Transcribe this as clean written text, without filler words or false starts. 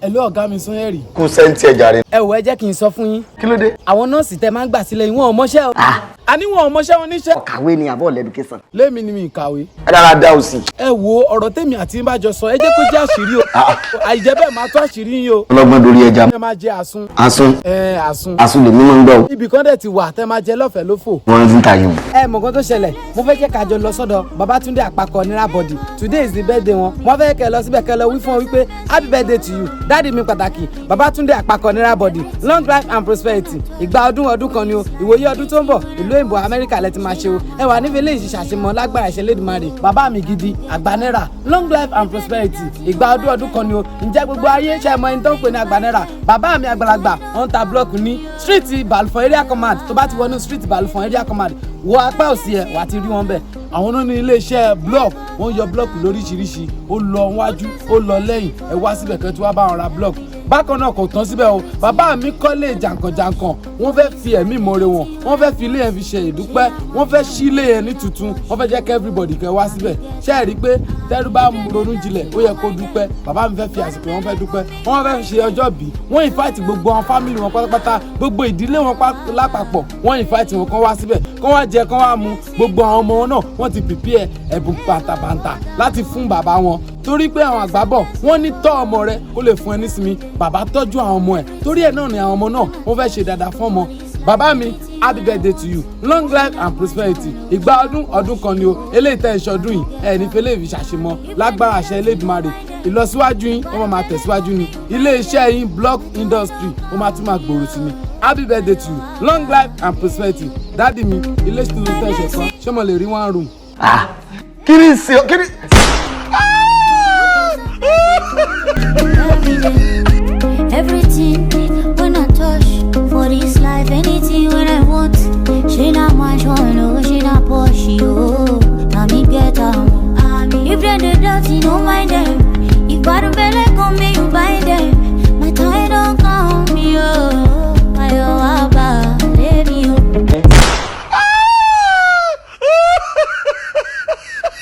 Hello, ọ̀gá mi Sanyẹ̀rì. Kú sẹ́ńtì ẹ̀ jàre. Ẹ wò, ẹ jẹ́ kí n sọ fún yín. Kí ló dé? Àwọn nọ́ọ̀sì tẹ máa ń gbà sílẹ̀ yìí, wọn ò mọṣẹ́ o. Àní wọn ò mọṣẹ́ wọn níṣẹ́. Kàwé ni àbọ̀ l'education. Lémi ni mi kàwé. Ẹ dára dá o sí. Ẹ wo, ọ̀rọ̀ tèmi àti yín bá jọ sọ, ẹ jẹ́ kó jẹ́ àṣírí o. Àìjẹ́ bẹ́ẹ̀, máa tó àṣírí yín o. Ọlọ́gbọ́n dorí ẹja. Ẹ máa jẹ àsun. Asun. Ẹ àsun. Asun lèmi máa ń gbọ́ o. Ibì kan dẹ̀ ti wà tẹ́ máa jẹ lọ́fẹ̀ẹ́ lófò. Wọ́n ti ń ta yìí. Ẹ mọ̀ nǹkan tó ṣẹlẹ̀, mo fẹ́ jẹ́ ká jọ lọ sọ́dọ̀ Babatunde Àpapọ̀ ní Rabọ̀dì. Today is the birthday wọn. Wọ́n fẹ́ kẹ́ lọ síbẹ̀, kẹ́ lọ wí fún wọn wípé happy birthday to you, daddy mi pàtàkì, Babatunde Àpapọ̀ ní Rabọ̀dì, long life and prosperity. Ìgbà ọdún ọdún kan ni o. Ìwòye ọdún tó ń bọ̀, ìlú òyìnbó Amẹ́ríkà lẹ ti máa ṣe o. Ẹ wà níbi eléyìí ṣàṣemọ lágbára ìṣẹ̀lẹ̀dùmarè. Bàbá mi gidi, àgbànẹ́rà, long life and prosperity. Ìgbà ọdún ọdún kan ni o. Ǹjẹ́ gbogbo ayé ṣe mọ ẹni tó ń pè ní àgbànẹ́rà? Bàbá mi àgbàlagbà, wọ́n ń ta block ní street Balfon Area Command. Tó bá ti wọnú street Balfon Area Command, wo apá òsì ẹ̀, wà á ti rí wọn bẹ̀. Àwọn náà ní iléeṣẹ́ block. Wọ́n yọ block lóríṣiríṣi, ó lọ wájú, ó lọ lẹ́yìn. Ẹ wá síbẹ̀ kẹ́ tí wàá bá wọn ra block. Bákan náà, kò tán síbẹ̀ o. Bàbá mi kọ́lé jàǹkànjàǹkàn. Wọ́n fẹ́ fi ẹ̀mí ìmoore wọn, wọ́n fẹ́ fi ilé yẹn fi ṣe ìdúpẹ́. Wọ́n fẹ́ ṣí ilé yẹn ní tuntun. Wọ́n fẹ́ jẹ́ kí everybody kẹ́ wá síbẹ̀. Ṣé ẹ rí i pé tẹ́rú bá ronú jinlẹ̀, ó yẹ kó dúpẹ́? Bàbá mi fẹ́ fi àsìkò wọn fẹ́ dúpẹ́. Wọ́n fẹ́ ṣe ọjọ́ bí wọ́n invite gbogbo àwọn family wọn pátápátá, gbogbo ìdílé wọn lápapọ̀. Wọ́n invite wọn kán wá síbẹ̀, kán wá jẹ, kán wá mu. Gbogbo àwọn ọmọ wọn náà, wọ́n ti prepare ẹ̀bùn bàǹtàbàǹtà láti fún bàbá wọn, torí pé àwọn àgbà bọ̀, wọ́n ní tọ́ ọmọ rẹ kó lè fún ẹ nísinmi. Bàbá tọ́jú àwọn ọmọ ẹ̀, torí ẹ̀ náà ni àwọn ọmọ náà wọ́n fẹ́ ṣe dáadáa fún ọmọ. Bàbá mi, happy birthday to you, long life and prosperity. Ìgbà ọdún ọdún kan ni o. Eléyìí tẹ́ ìṣọdún yìí, ẹ ní fẹlẹ́ ìfi ṣàṣemọ lágbára àṣẹ Elédùmarè. Ìlọsíwájú yín, ó máa tẹ̀síwájú ni. Ilé iṣẹ́ yín, block industry, ó máa tún máa gbòòrò sí ni. Happy birthday to you, long life and prosperity, daddy mi. Ilé tuntun tẹ́ ṣe kan, ṣé mo lè rí one room? Kí ni ṣe kí ni. Every day, everything when I touch for this life, anything when I want. She not my joy, no, she not posh, oh. Now me get am. If them dey dirty, no mind them. If bad belle come, me you bind them.